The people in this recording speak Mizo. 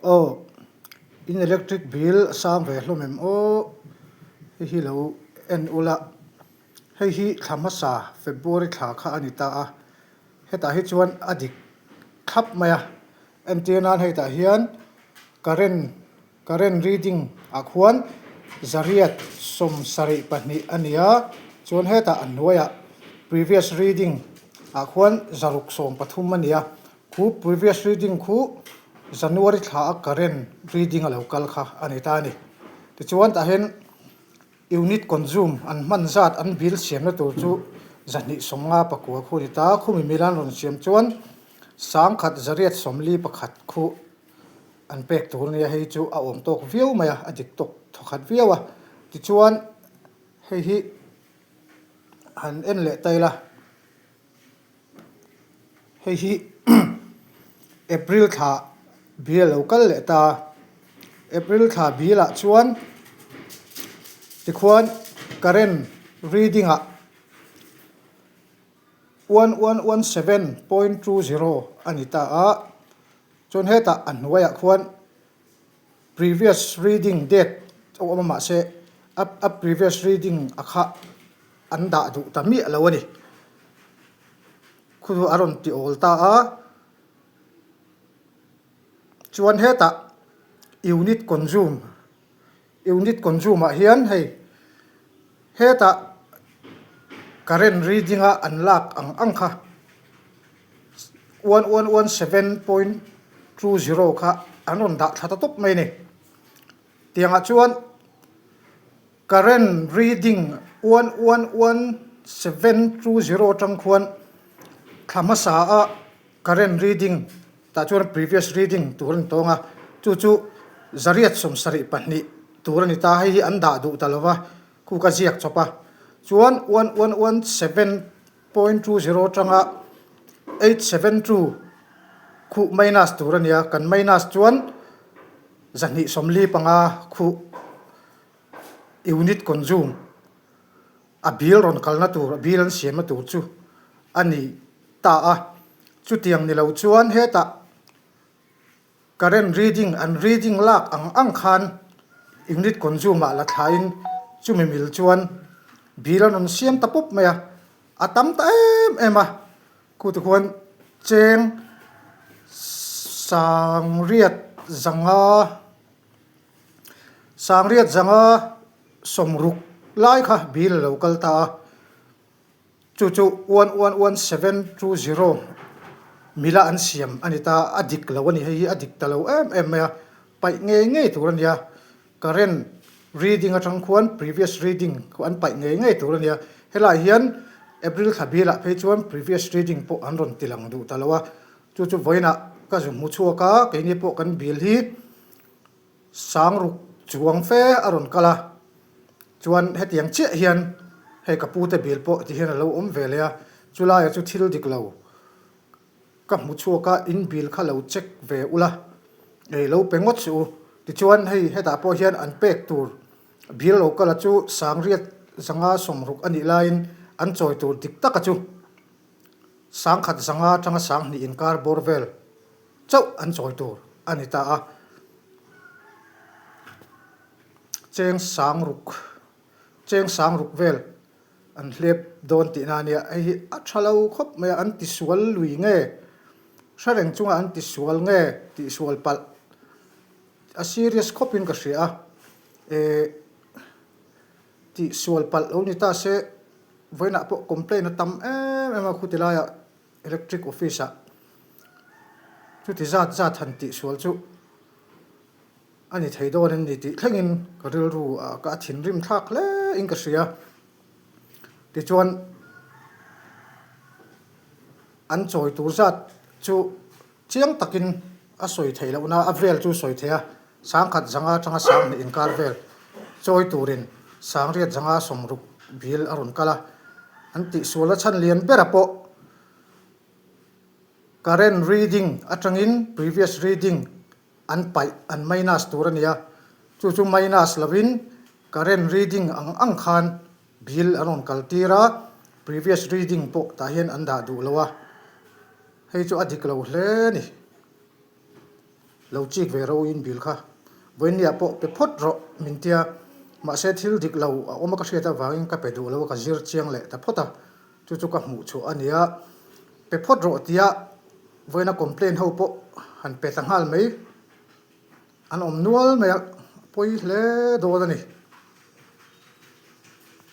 Aw in electric bill a sang ve hlawm em aw hei hi lo en ula hei hi thla hmasa February thla kha a ni ta a hetah hi chuan a dik thlap mai a entir nan hetah hian current Current reading ah khuan zariat 72 a ni a, chuan hetah a hnuaiah previous reading ah khuan 613 a ni a, khu previous reading khu January thla a current reading a lo kal kha a ni ta a ni. Tichuan tah hian unit consume an hman zat an bill siamna tur chu 259 khu a ni ta, khumi mila an rawn siam chuan 1141 khu an pek tur ania hei chu a awm tawk viau mai a a dik tawk thawkhat viau a tichuan hei hi han en leh ta ila hei hi April thla bill a lo kal leh ta April thla bill ah chuan tikhuan current reading ah 1117.20 a ni ta a. Chuan hetah a hnuaiah khuan previous reading date a awm a mahse a a previous reading a kha an dah duh ta miah lo a ni. Khu chu a rawn ti awl ta a. Chuan hetah unit consume unit consume ah hian hei hetah current reading a an lak ang ang kha 1117.20 kha an rawn dah thla ta tawp mai a ni. Tiangah chuan current reading 111720 atang khuan thla hmasa a current reading tah chuan previous reading tur a ni tawng a, chu chu 872 tur a ni ta, hei hi an dah duh ta lo va, khu ka ziak chawp a, chuan 1117. 0.20 atanga 872 khuh minus tur a nia, kan minus chuan 245 khuh unit consume a bill rawn kalna tur, a bill an siamna tur chu a ni ta a, chutiang ni lo chuan hetah Current reading an reading lak ang ang khan unit consume ah la thlain chumi mil chuan bill an rawn siam ta pawp mai a, a tam ta em em a, khu ti khuan cheng sangriat zanga sangriat zanga sawmruk lai kha bill a lo kal ta a. Chu chu 111720 mila an siam a ni ta, a dik lo a ni, hei hi a dik ta lo em em mai a, paih ngei ngei tur a nia, current reading atang khuan previous reading khu an paih ngei ngei tur a nia, helaiah hian April thla bilah phei chuan previous reading pawh an rawn ti lang duh ta lo a, chu chu vawiinah ka zu hmu chhuak a, keini pawh kan bill hi Sangruk chuang fe a rawn kal a, chuan hetiang chiah hian hei ka pute bil pawh ti hian a lo awm ve leh a, chulaia chu thil dik lo ka hmu chhuak a, in bil kha lo check ve ula, ei lo pe ngawt suh u, tichuan hei hetah pawh hian an pek tur bil lo kal a chu sangriat zanga sawmruk a nih laiin an chawi tur dik taka chu sangkhat zanga atanga sanghnih inkar bawr vel chauh an chawi tur a ni ta a. Cheng sangruk cheng sangruk vel an hlep dawn tihna a nia, hei hi a tha lo khawp mai a, an tisual lui nge hre reng chunga an tisual nge tihsual palh a serious khawpin ka hria a, eh tihsual palh lo ni ta se vawiinah pawh complaint a tam em em a khuti laiah. Electric office ah chuti zat zat han tihsual chu a ni thei dawn em ni tih thlengin ka rilru ah ka thinrim thlak hle in ka hria. Tichuan an chawi tur zat chu chiang takin a sawi theih lohna a vel chu sawi thei a, sangkhat zanga atanga sanghnih inkar vel chawi turin sangriat zanga sawmruk bil a rawn kal a, an tihsual a chhan lian bera pawh current reading atangin previous reading an paih an minus tur a ni a, chu chu minus lovin current reading ang ang khan bil an rawn kal tir a, previous reading pawh tah hian an dah duh lo a, hei chu a dik lo hle a ni. Lo chik ve ro in bill kha vawinia pawh pe phawt rawh min tia. Mahse thil dik lo a awm a ka hriat avangin ka pe duh lo a ka zir chiang leh ta phawt a. Chu chu ka hmuh chhuah a nia. Pe phawt rawh tia vawiina complaint ho pawh han pe ta nghal mai. An awm nual mai a, pawi hle dawn a ni.